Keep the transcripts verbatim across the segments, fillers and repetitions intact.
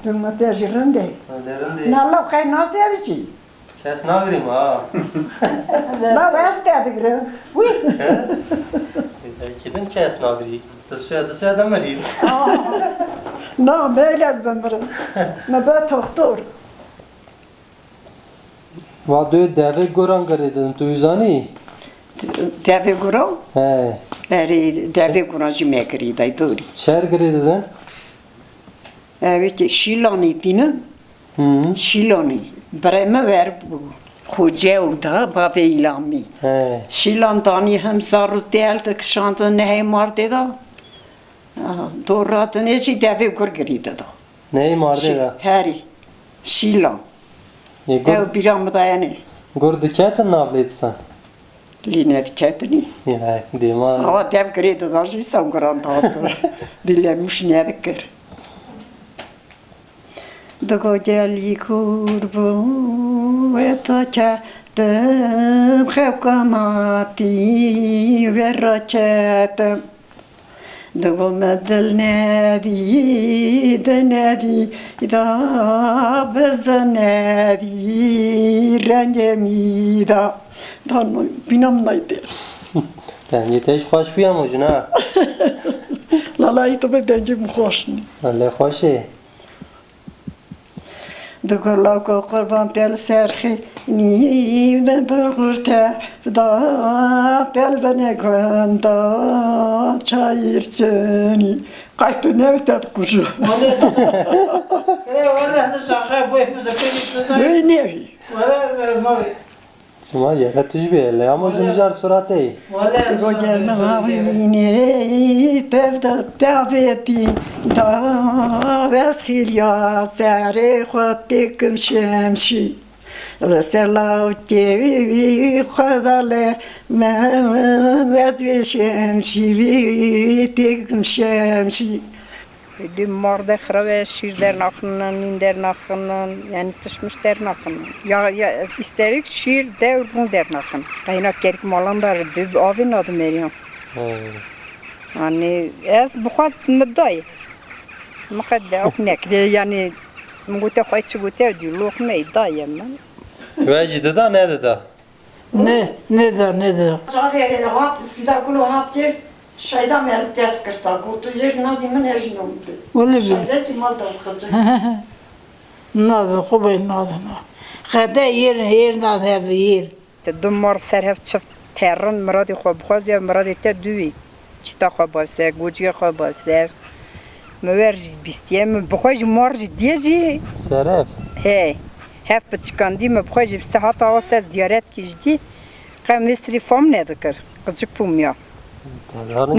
Tu me te jî rind e. Ha, ne rind e. Na law qey nasê jî. Kes nagirî ma. Na ez te digirim. Wî. He? Belkî din kes nagirî. Tu suya, tu suya de mirî. Na, me lez bimirim. Me be toxtor. Va dê devê guran girê didin, tu wî zanî? Devê guran? He. Erê, devê guran jî me girî day, dorî. Çer girê didin? Evet, şîlanî tînin. Hı. Şîlanî. Birê me ver bû. Xoce û da, bavê îlamî. He. Şîlan danî hem zar û tel dikişandin nehê mardê da. Aha, dor radinê jî devê gur girî dida. Nehê mardê da? Herî. Şîlan. Yê gur- Ew bîra min dayene. Gur diketin nav lê disa? Lê nediketinî. Ya, dêma. Awa dev girê dida jî sewgiran dihat. Dîlemûş nedikir. Digo gelî kûr bû, wê ta ketim xewka matî, wê raketim. Digo me dil nedî, di nedî, da bizi nedî, rengê mî da. Da no-, bîna min nayê tê. Dengê te jî xweş bû ya mojin ha. Lalay tu be dengê min xweş nî. Lê xweş ê. Di gulako qurban tel serxî nî min bir xurte da tel bine gunda çayir çinî. Qay tu ne te kuju. Wele, wele, ne şaxe boy mu zekeri tu zay. Böyle ne? Wele, wele, wele. Çima ye? He tu jî bê lê ama ji mijar suratê. Wele, tu go gel min hawînê tevda tavêtî da vez xîliya serê xwe têkim şemşî. Li ser lawkê wî xwe da lê me vez vê şemşî wî têkim şemşî. Di mar de xirab e, şîr dernaxinin, nîn dernaxinin, yani tişmiş dernaxinin. Ya, ya, îsterik şîr dewr bûn dernaxin. Qeyna kerik malan dar dib avê nadim eriyan. He. Yani ez bi xwe mi dayê. Mi qet de ok nek, yani mi gote xwe çi gote ew dî loq ney dayê min. We jî dida nedida? Ne, neda, neda. Carê hat, Fîda Gulo hat kir, Şeyda me li dest girta, got, "Tu yêr nadî min, ez jî namî te." Wele bi. Şeyda jî mal da qizim. Nadin, xwe bê nadin. Xete yêr, yêr nadin, ev yêr. Te du mar ser hev çift terin, miradê xwe bixwazî, ev miradê te duwî. Çîta xwe bavser, gociyê xwe bavser. Min wer jî bîstiye, min bi xwe jî mar jî diye jî. Seref. He. Hev piçikandî min bi xwe jî bîstiye, hata awa ser ziyaretkî jî dî. Qe Misrî fam nedikir. Qicik bûm ya.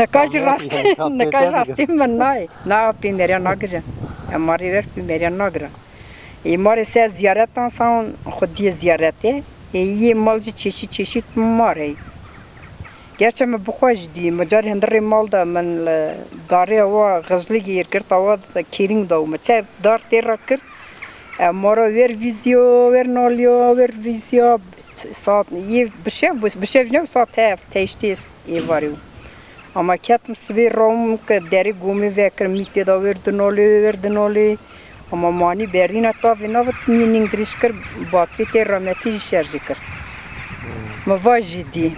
Nika jî rastî, nika jî rastî min nayê. Na pêmeriya nagire. Em marê wer pêmeriya nagire. Ê marê ser ziyaretan san xwediyê ziyaretê. Ê yê mal jî çeşît çeşît mar heye. Gerçe min bi xwe jî dî, min carî hundirê mal de min li darê wa xijlî gêr girt, awa kêrîng da û min çe dar tê re kir. Ev mara wer vîziya, wer naliya, wer vîziya. Saet yê bi şev bû, bi şev jî ne, saet heft, heştê êvarê bû. Ama ketim sibê rawim ke derê gomê vekir, mîtê da wer dinolê, wer dinolê. Ama manî berîna tavê navit nî nîng dirêj kir, batrî tê rametî jî şerjî kir. Mi va jî dî.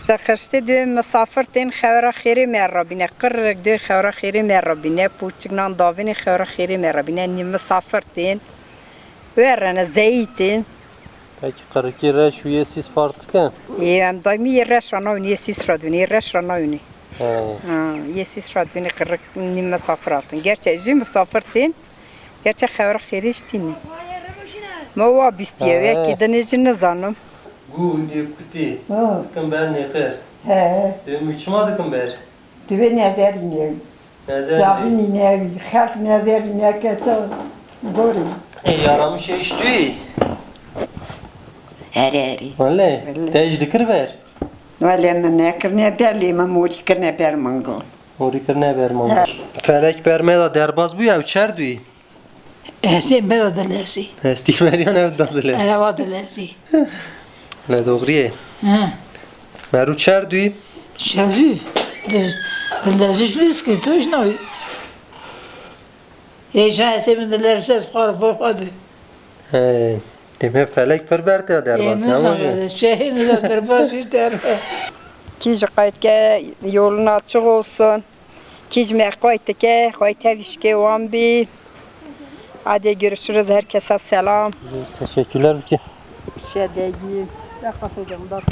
Te qirştê dê misafir tên xewra xêrê me rabîne, qirrek dê xewra xêrê me rabîne, poçik nan davênê xewra xêrê me rabîne, nî misafir tên. Werene zeyî tên. Peki qirikî reş û yê sîs farq dikin? Ê, em daîmî yê reş ra nayûnê, yê sîs ra dûnê, yê reş ra nayûnê. He. Ha, yê sîs ra dûnê qirik nî misafir hatin. Gerçe jî misafir tên, gerçe xewra xêrê jî tînê. Me wa bîstiye, he, wekî dinê jî nizanim. Gû nêkutî, ha, dikin ber nêqir. He. Dê mû çima dikin ber? Divê nezerî newî. Nezerî. Çavînî newî, xelk nezerî neke, çav gorî. Ê, ya Ramîşê îş tu yî? Erê, erê. Wele, wele. Te îş dikir ber? Wele, min nekirine ber, lê min morî kirine ber mangil. Morî kirine ber mangil. He. Felek ber me da derbas bû ya, ew çer dûyî? Hestê me da dilersî. Hestî meriyan ew da dilersî. Ewa dilersî. Ne doğru ye. He. Meru çer dûyî? Çer dûyî. Dil-, dilersî şu iskil, tu iş navî. Hêja hesê min dilerse ez xwe xwe xwe de. Hey, demê felek pir ber te derbat. Nizam. Şehir nizam derbas bir derbe. Kî ji qaytke yolun açık olsun. Kî ji me qaytike, qayt hevişke wan bi. Hadi görüşürüz, herkese selam. Teşekkürler ki. Şedegi.